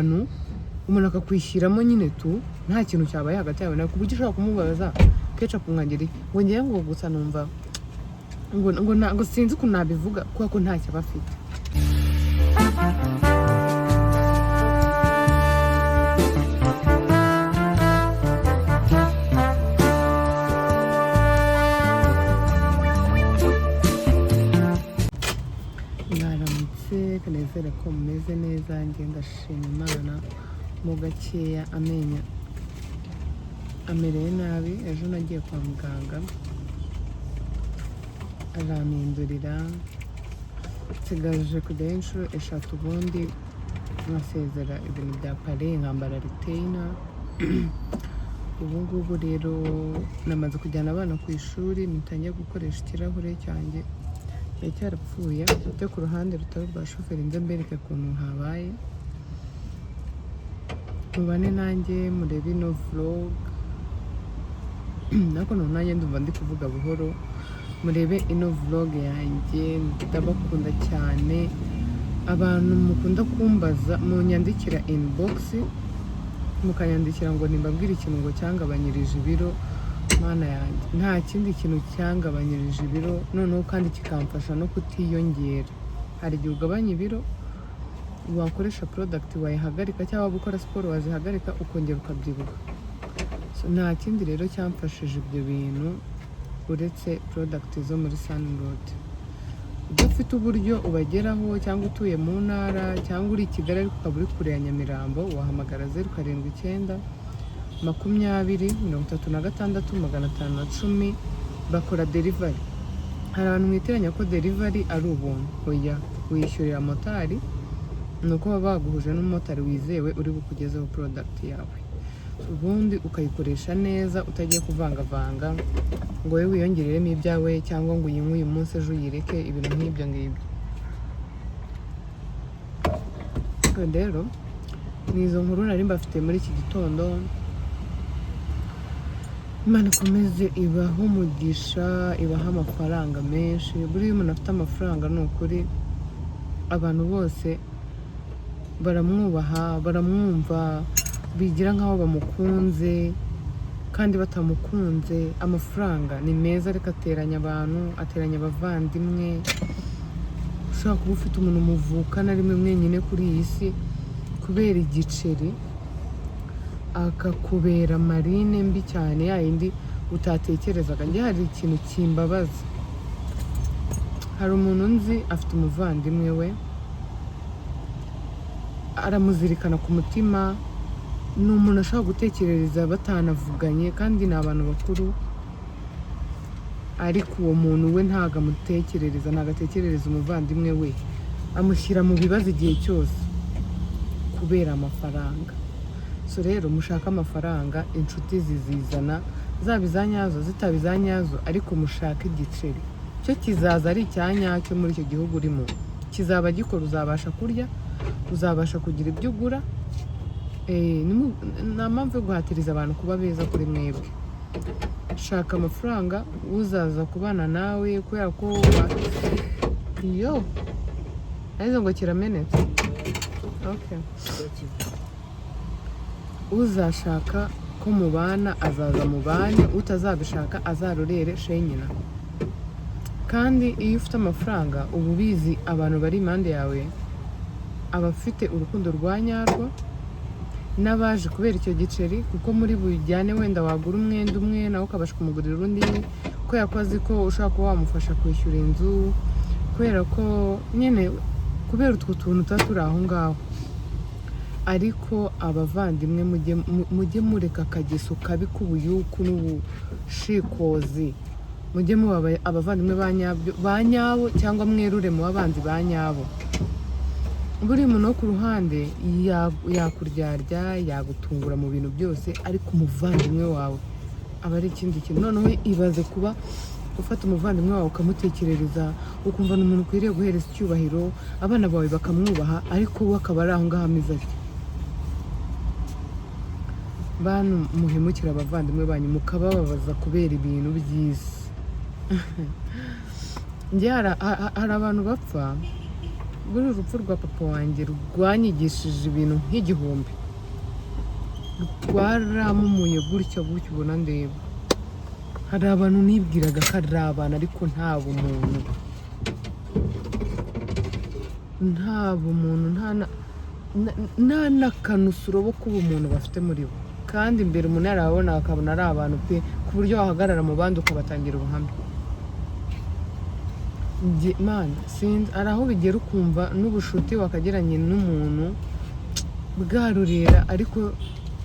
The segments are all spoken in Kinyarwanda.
Umuntu akakwishyiramo nyine tu, nta kintu cyabaye hagati yawe nawe, ku buryo ushobora kumubaza Kecapu mwagira iki? Ngo ngewe ngo gusa numva ngo sinzi ukuntu nabivuga, kubera ko ntacyo aba afite. Mwaramutse, kanezere ko mumeze neza. Njye ndashima Imana mu gakeya. Amenyo amereye nabi, ejo nagiye kwa muganga arampindurira, nsigaje kujyayo inshuro 3, ubundi nkasezera ibintu bya appareil, nkambara retainer. Ubu ngubu rero namaze kujyana abana ku ishuri, mpita njya gukoresha ikirahure cyanjye cyari cyarapfuye cyo ku ruhande rutari urwa shoferi, nze mbereke ukuntu habaye. Mubane nanjye murebe ino vlog, ariko noneho nanjye ndumva ndi kuvuga buhoro. Murebe ino vlog yanjye, ndabakunda cyane. Abantu mukunda kumbaza, munyandikira inbox, mukanyandikira ngo nimbabwire ikintu ngo cyangabanyirije ibiro. Mana yanjye, nta kindi kintu cyangabanyirije ibiro noneho kandi kikamfasha no kutiyongera. Hari igihe ugabanya ibiro, wakoresha product wayihagarika, cyangwa waba ukora siporo wazihagarika, ukongera ukabyibuha. So, nta kindi rero cyamfashije ibyo bintu uretse product zo muri Sunroad. Udafite uburyo ubageraho, cyangwa utuye mu ntara, cyangwa uri i Kigali ariko ukaba uri kure ya Nyamirambo, wahamagara 0792036510. Bakora delivery. Hari abantu mwitiranya ko delivery ari ubuntu. Oya, wishyurira motari, ni uko baba baguhuje n'umumotari wizewe uri bukugezeho product yawe, ubundi ukayikoresha neza utagiye kuvangavanga ngo wowe wiyongereremo ibyawe, cyangwa ngo uyinywe uyu munsi ejo uyireke, ibintu nk'ibyo ngibyo. Ubwo rero ni izo nkuru nari mbafite muri iki gitondo. Imana ikomeze ibahe umugisha, ibahe amafaranga menshi. Buriya umuntu afite amafaranga, ni ukuri abantu bose baramwubaha, baramwumva, bigira nk'aho bamukunze kandi batamukunze. Amafaranga ni meza, ariko ateranya abantu, ateranya abavandimwe. Ushobora kuba ufite umuntu muvukana rimwe mwenyine kuri iyi si, kubera igiceri akakubera marine mbi cyane, ya yindi utatekerezaga. Njye hari ikintu kimbabaza. Hari umuntu nzi afite umuvandimwe we, aramuzirikana ku mutima, ni umuntu ashobora gutekerereza batanavuganye, kandi ni abantu bakuru, ariko uwo muntu we ntabwo amutekerereza, ntabwo atekerereza umuvandimwe we, amushyira mu bibazo igihe cyose kubera amafaranga. So rero mushake amafaranga, inshuti zizizana, zaba iza nyazo, zitaba iza nyazo, ariko mushake igiceri cyo kizaza ari icya nyacyo. Muri icyo gihugu urimo kizaba gikora, uzabasha kurya, uzabasha kugira ibyo ugura. Nta mpamvu yo guhatiriza abantu kuba beza kuri mwebwe. Shaka amafaranga, uzaza kubana nawe kubera ko iyo arizo ngo kiramenetse, okay. Uzashaka ko mubana azaza mubane, utazabishaka azarorere shenyina. Kandi iyo ufite amafaranga uba ubizi, abantu bari impande yawe, abafite urukundo rwa nyarwo n'abaje kubera icyo giceri, kuko muri bujyane wenda wagura umwenda umwe, nawe ukabasha kumugurira undi, kubera ko azi ko ushobora kuba wamufasha kwishyura inzu, kubera ko nyine kubera utwo tuntu tuba turi aho ngaho. Ariko abavandimwe, mujye mureka akageso kabi k'ubuyuku n'ubushikozi. Mujye muba abavandimwe ba nyabyo, ba nyabo, cyangwa mwerure mu abanzi ba nyabo. Buri muntu wo ku ruhande yakuryarya, yagutungura mu bintu byose, ariko umuvandimwe wawe aba ari ikindi kintu. Noneho ibaze kuba ufata umuvandimwe wawe ukamutekerereza, ukumva ni umuntu ukwiriye guhereza icyubahiro, abana bawe bakamwubaha, ariko we akaba ari aho ngaho ameze atya. Bantu muhemukira abavandimwe banyu, mukabababaza kubera ibintu by'isi, njye hari abantu bapfa. Buri urupfu rwa papa wanjye rwanyigishije ibintu nk'igihumbi, rwaramumuye gutya gutya ubona ndeba. Hari abantu nibwiraga ko ari abantu, ariko nta bumuntu, nta bumuntu, nta n'akanusuro k'ubumuntu bafite muri bo. Kandi imbere umuntu yarababona akabona ari abantu pe, ku buryo wahagarara mu bandi ukabatangira ubuhamya. Mana, sinzi, hari aho bigera ukumva n'ubushuti wakagiranye n'umuntu bwarurera. Ariko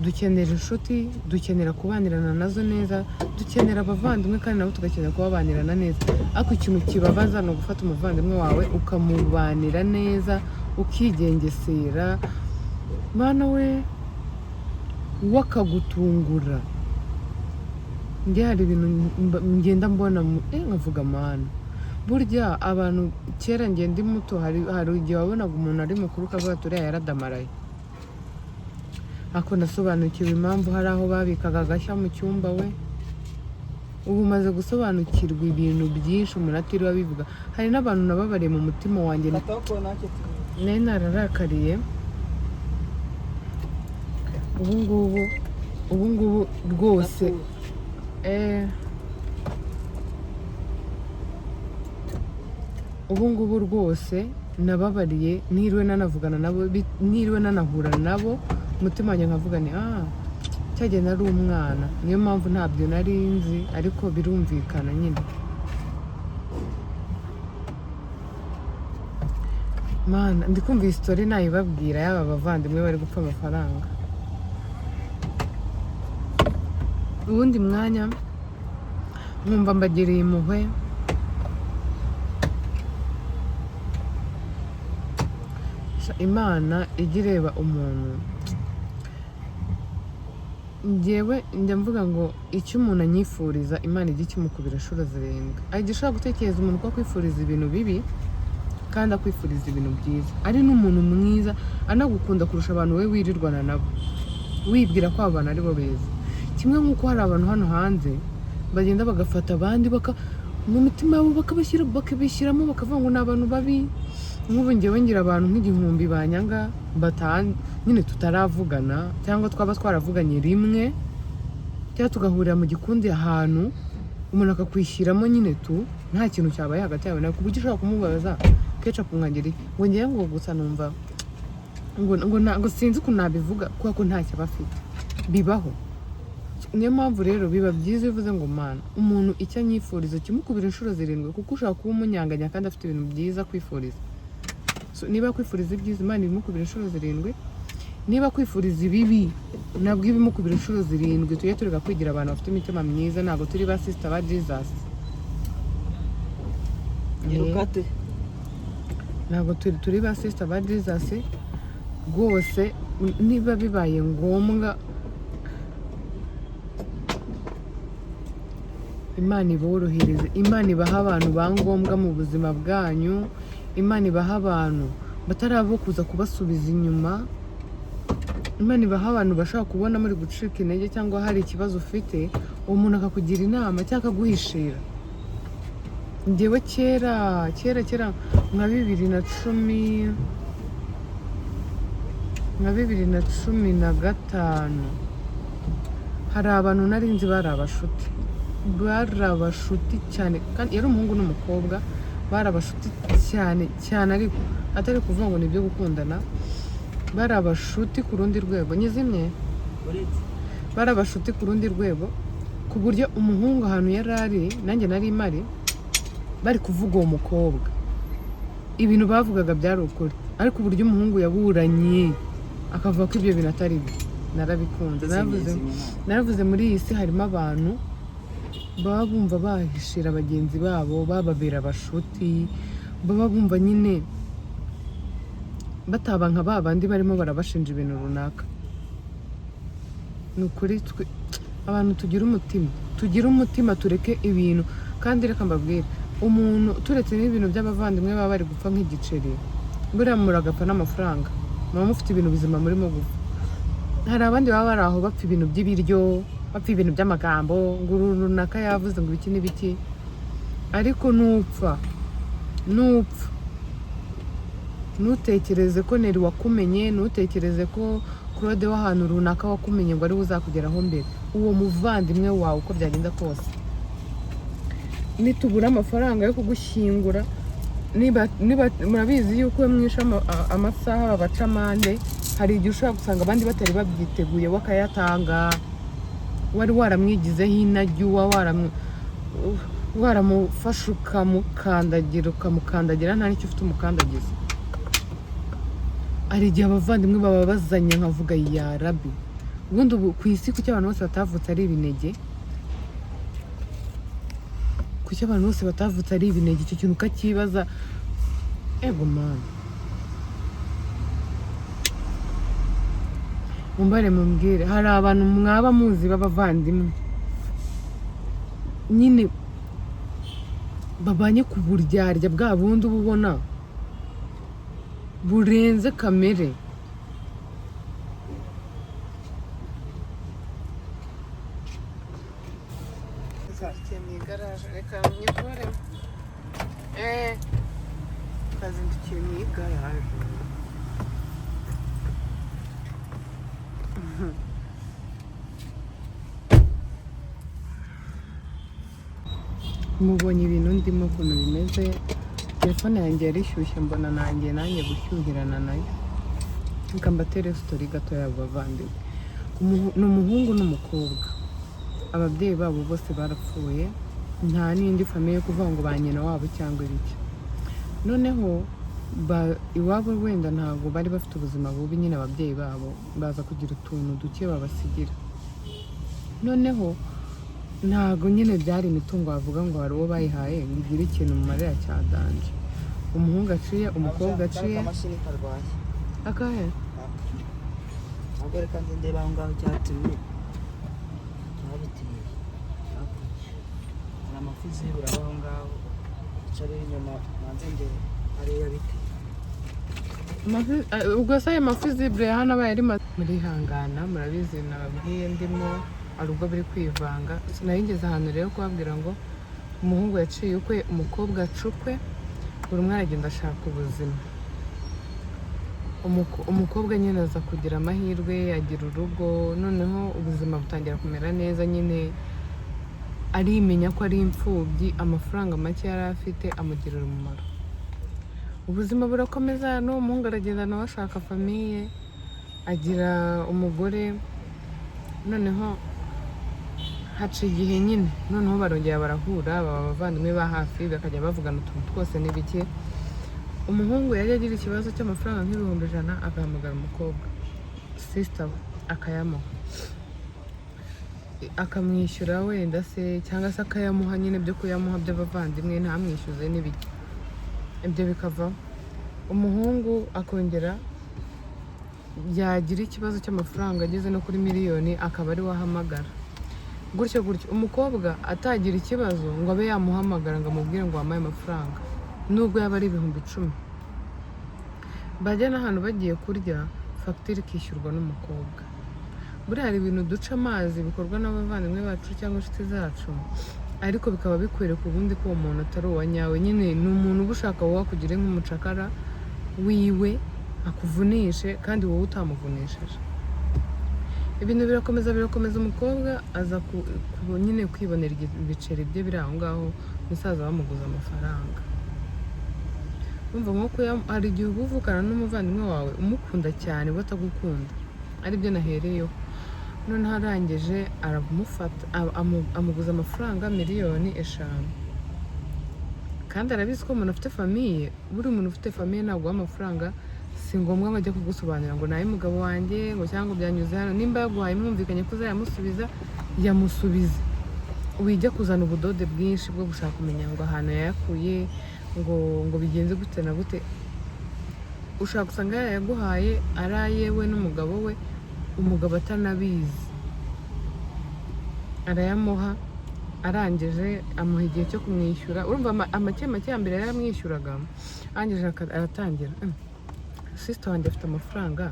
dukenera inshuti, dukenera kubanirana nazo neza, dukenera abavandimwe kandi nabo tugakenera kubabanirana neza. Ariko ikintu kibabaza ni ugufata umuvandimwe wawe ukamubanira neza, ukigengesera, mana we, we akagutungura. Njye hari ibintu ngenda mbona nkavuga: "Mana." Burya abantu kera njye ndi muto, hari igihe wabonaga umuntu ari mukuru ukavuga ati: "Uriya yaradamaraye." Ariko nasobanukiwe impamvu hari aho babikaga agashya mu cyumba we. Ubu maze gusobanukirwa ibintu byinshi umuntu atiriwe abivuga. Hari n'abantu nababariye mu mutima wanjye Kataho ko ntacyo tuzi. nari nararakariye. Ubu ngubu rwose ubu ngubu rwose nababariye ntiriwe nanavugana nabo, ntiriwe nanahura nabo. Umutima wanjye nkavuga ni: "Ah, cyagihe nari umwana, niyo mpamvu ntabyo nari nzi." Ariko birumvikana nyine. Mana, ndi kumva iyi story nayibabwira, yaba abavandimwe bari gupfa amafaranga. Uwundi mwanya nkumva mbagiriye impuhwe. Sha, Imana ijya ireba umuntu. Njyewe njya mvuga ngo icyo umuntu anyifuriza, Imana ijya ikimukubira inshuro zirindwi. Ajya ishobora gutekereza umuntu ko akwifuriza ibintu bibi kandi akwifuriza ibintu byiza, ari n'umuntu mwiza, anagukunda kurusha abantu we wirirwana nabo, wibwira ko abo bantu ari bo beza. Kimwe nk'uko hari abantu hano hanze bagenda bagafata abandi baka mu mitima yabo bakabashyira, bakabishyiramo, bakavuga ngo ni abantu babi. Nk'ubu njyewe ngira abantu nk'igihumbi banyanga nyine tutaravugana, cyangwa twaba twaravuganye rimwe, cyangwa tugahurira mu gikundi ahantu, umuntu akakwishyiramo nyine tu, nta kintu cyabaye hagati yawe nawe, ku buryo ushobora kumubaza Kecapu mwagira iki, ngo ngewe ngo gusa numva ngo sinzi ukuntu nabivuga, kubera ko ntacyo aba afite. Bibaho. Niyo mpamvu rero biba byiza iyo uvuze ngo: "Mana, umuntu icyo anyifuriza kimukubira inshuro zirindwi," kuko ushobora kuba umunyanganya kandi afite ibintu byiza kwifuriza. So, niba akwifuriza ibyiza, Imana ibimukubira inshuro zirindwi. Niba akwifuriza ibibi, nabwo ibimukubira inshuro zirindwi. Tujye tureka kwigira abantu bafite imitima myiza. Ntabwo turi ba sister ba Jesus. Irukate. Ntabwo turi ba sister ba Jesus rwose. Niba bibaye ngombwa, Imana iborohereze, Imana ibaha abantu ba ngombwa mu buzima bwanyu, Imana ibaha abantu batari abo kuza kubasubiza inyuma, Imana ibaha abantu bashobora kubona muri gucika intege cyangwa hari ikibazo ufite, uwo muntu akakugira inama cyangwa akaguhishira. Njyewe kera kera kera, nka 2010, nka 2015, hari abantu nari nzi bari abashuti, bari abashuti cyane, kandi yari umuhungu n'umukobwa, bari abashuti cyane cyane, ariko atari kuvuga ngo ni ibyo gukundana, bari abashuti ku rundi rwego. Nyizimye. Uretse. Bari abashuti ku rundi rwego, ku buryo umuhungu ahantu yari ari nanjye nari mari, bari kuvuga uwo mukobwa, ibintu bavugaga byari ukuri. Ariko uburyo umuhungu yaburanye akavuga ko ibyo bintu atari byo, narabikunze. Naravuze: "Muri iyi si harimo abantu baba bumva bahishira bagenzi babo, bababera abashuti, baba bumva nyine bataba nka ba bandi barimo barabashinja ibintu runaka." Ni ukuri, twe abantu tugira umutima, tugira umutima, tureke ibintu. Kandi reka mbabwire, umuntu turetse n'ibintu by'abavandimwe baba bari gupfa nk'igiceri, buriya muragapfa n'amafaranga, muba mufite ibintu bizima murimo gupfa. Hari abandi baba bari aho bapfa ibintu by'ibiryo, bapfa ibintu by'amagambo, ngo uru runaka yavuze ngo ibiki n'ibiki. Ariko nupfa, nupfa. Ntutekereze ko Neri wakumenye, ntutekereze ko Claude w'ahantu runaka wakumenye ngo ariwe uzakugeraho mbere. Uwo muvandimwe wawe, uko byagenda kose, nitubura amafaranga yo kugushyingura, niba murabizi yuko iyo mwishe amasaha babaca amande, hari igihe ushobora gusanga abandi batari babyiteguye bakayatanga. Wari waramwigizeho inajyi, uba waramufashe ukamukandagira, ukamukandagira nta n'icyo ufite umukandagiza. Hari igihe abavandimwe baba bazanye, nkavuga ya rabi, ubundi ubu ku isi kuki abantu bose batavutse ari ibinege? Kuki abantu bose batavutse ari ibinege? Icyo kintu ukakibaza. Ego mani, mumbare mumbwire, hari abantu mwaba muzi b'abavandimwe nyine babanye ku buryarya bwa bundi uba ubona burenze kamere? Mu igaraje, reka nyikuremo. Twazindukiye mu igaraje. Mubonye ibintu ndimo ukuntu bimeze. Telefone yanjye yari ishyushye, mbona nanjye gushyuhirana nayo. Reka mbatere story gato yabo bavandimwe. Ni umuhungu n'umukobwa, ababyeyi babo bose barapfuye, nta n'indi famille yo kuvuga ngo ba nyina wabo cyangwa ibiki. Noneho iwabo wenda ntabwo bari bafite ubuzima bubi nyine, ababyeyi babo baza kugira utuntu duke babasigira. Noneho ntabwo nyine byari imitungo wavuga ngo hari uwo bayihaye ngo igire ikintu mu marira cya danger. Umuhungu aciye, umukobwa aciye. Akamashini karwaye. Akahe? Ahubwo reka nze ndebe aho ngaho icyatumye cyabiteye. Hakurya hari amafi zibura aho ngaho, icara inyuma manze ngere hariya biteye. Ubwo se ayo mafi zibure hano abaye ari murihangana, murabizi nababwiye ndimo, hari ubwo biri kwivanga. Sinari ngeze ahantu rero kubabwira ngo umuhungu yaciye ukwe, umukobwa acukwe, buri umwe aragenda ashaka ubuzima. Umukobwa nyine aza kugira amahirwe agira urugo, noneho ubuzima butangira kumera neza nyine, arimenya ko ari imfubyi, amafaranga make yari afite amugirira umumaro. Ubuzima burakomeza, n'uwo muhungu aragenda nawe ashaka famille, agira umugore. Noneho haca igihe nyine, noneho barongera barahura, baba abavandimwe ba hafi, bakajya bavugana utuntu twose n'ibiki. Umuhungu yari agira ikibazo cy'amafaranga nk'ibihumbi 100, agahamagara umukobwa sister we akayamuha, akamwishyura wenda se, cyangwa se akayamuha nyine byo kuyamuha by'abavandimwe, ntamwishyuze n'ibiki, ibyo bikavaho. Umuhungu akongera yagira ikibazo cy'amafaranga ageze no kuri miliyoni, akaba ari we ahamagara, gutyo gutyo. Umukobwa atagira ikibazo ngo abe yamuhamagara ngo amubwire ngo wampaye amafaranga, nubwo yaba ari 10,000. Bajya n'ahantu bagiye kurya, fagitire ikishyurwa n'umukobwa. Buriya hari ibintu duca amazi bikorwa n'abavandimwe bacu cyangwa inshuti zacu, ariko bikaba bikwereka ubundi ko uwo muntu atari uwa nyawe nyine. Ni umuntu uba ushaka wowe akugire nk'umucakara wiwe, akuvunishe kandi wowe utamuvunishije. Ibintu birakomeza birakomeza, umukobwa aza nyine kwibonera ibiceri bye biri aho ngaho, umusaza bamuguza amafaranga. Urumva nko hari igihe uba uvukana n'umuvandimwe wawe umukunda cyane, we atagukunda, aribyo nahereyeho. Noneho arangije aramufata, amuguza amafaranga miliyoni 5, kandi arabizi ko umuntu afite famille. Buri muntu ufite famille ntabwo uha amafaranga, si ngombwa ngo ajye kugusobanurira ngo nawe mugabo wanjye ngo cyangwa byanyuze hano. Nimba yaguhaye mwumvikanye ko uzayamusubiza, yamusubize. Wijya kuzana ubudode bwinshi bwo gushaka kumenya ngo ahantu yayakuye, ngo bigenze gute na gute. Ushobora gusanga yayaguhaye ari ayewe n'umugabo we, umugabo atanabizi, arayamuha. Arangije amuha igihe cyo kumwishyura. Urumva make make ya mbere yaramwishyuraga, arangije aratangira, sister wanjye afite amafaranga,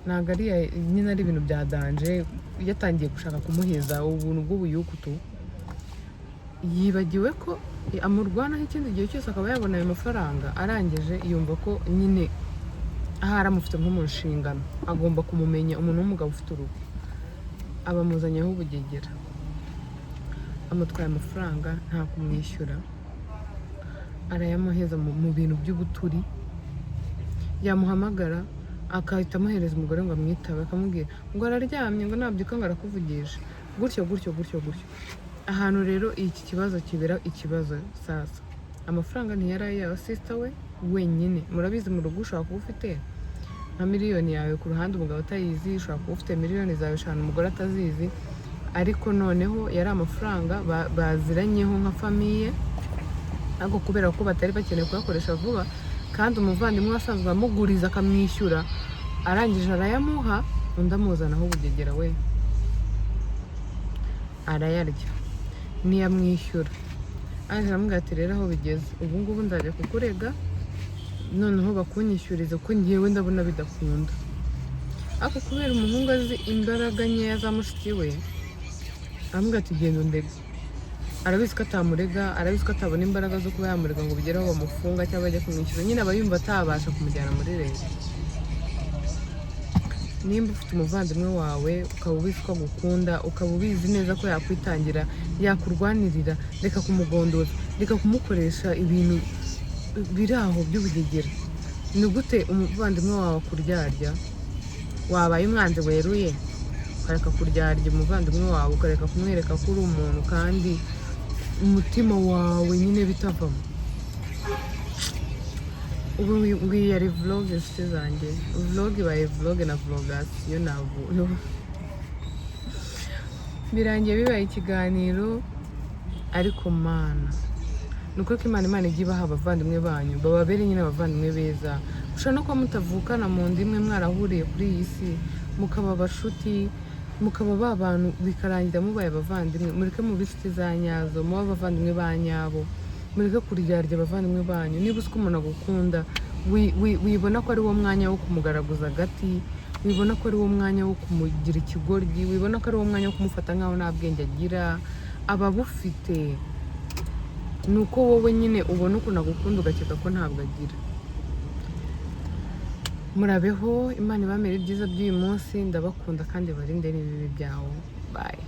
ntabwo ari nyine ari ibintu bya danger. Yatangiye gushaka kumuheza ubuntu bw'ubuyukutu, yibagiwe ko amurwanaho ikindi gihe cyose akaba yabona ayo mafaranga. Arangije yumva ko nyine Ahari amufite nko mu nshingano, agomba kumumenya. Umuntu w'umugabo ufite urugo abamuzanyeho ubugegera, amutwaye amafaranga nta kumwishyura, arayamuheza mu bintu by'ubuturi. Yamuhamagara agahita amuhereza umugore ngo amwitabe, akamubwira ngo araryamye, ngo nabyuka ngo arakuvugisha, gutyo gutyo gutyo gutyo. Ahantu rero iki kibazo kibera ikibazo sasa, amafaranga ntiyari ayawe sister we wenyine. Murabizi, mu rugo ushobora kuba ufite nka miliyoni yawe ku ruhande umugabo atayizi, ushobora kuba ufite miliyoni zawe 5 umugore atazizi. Ariko noneho yari amafaranga baziranyeho nka famille, ariko kubera ko batari bakeneye kuyakoresha vuba, kandi umuvandimwe we asanzwe amuguriza akamwishyura, arangije arayamuha, undi amuzanaho ubugegera, we arayarya ntiyamwishyura. Aje aramubwira ati: "Rero aho bigeze ubu ngubu nzajya kukurega, noneho bakunyishyurize ko ngewe ndabona bidakunda." Ariko kubera umuhungu azi imbaraga nkeya za mushiki we, aramubwira ati: "Genda undege." Arabizi ko atamurega, arabizi ko atabona imbaraga zo kuba yamurega ngo bigere aho bamufunga cyangwa bajya kumwishyura. Nyine aba yumva atabasha kumujyana muri leta. Nimba ufite umuvandimwe wawe, ukaba ubizi ko agukunda, ukaba ubizi neza ko yakwitangira, yakurwanirira, reka kumugondoza, reka kumukoresha ibintu biri aho by'ubugegera. Ni gute umuvandimwe wawe akuryarya? Wabaye umwanzi weruye, ukareka kuryarya umuvandimwe wawe, ukareka kumwereka ko uri umuntu kandi umutima wawe nyine bitavamo. Ubu ngiyi yari vlog, inshuti zanjye. Vlog ibaye vlog na vlogasiyo navuye birangiye bibaye ikiganiro. Ariko Mana, ni ukuri ko Imana ijya ibaha abavandimwe banyu, bababere nyine abavandimwe beza. Ushobora no kuba mutavukana mu nda imwe, mwarahuriye kuri iyi si, mukaba abashuti, mukaba ba bantu, bikarangira mubaye abavandimwe. Mureke mube inshuti za nyazo, mube abavandimwe ba nyabo. Mureke kuryarya abavandimwe banyu. Niba uzi ko umuntu agukunda, wibona ko ari wo mwanya wo kumugaraguza agati, wibona ko ari wo mwanya wo kumugira ikigoryi, wibona ko ari wo mwanya wo kumufata nk'aho nta bwenge agira. Aba abufite, ni uko wowe nyine ubona ukuntu agukunda ugakeka ko ntabwo agira. Murabeho, Imana ibamere ibyiza by'uyu munsi. Ndabakunda kandi barinde n'ibibi byawo. Bye.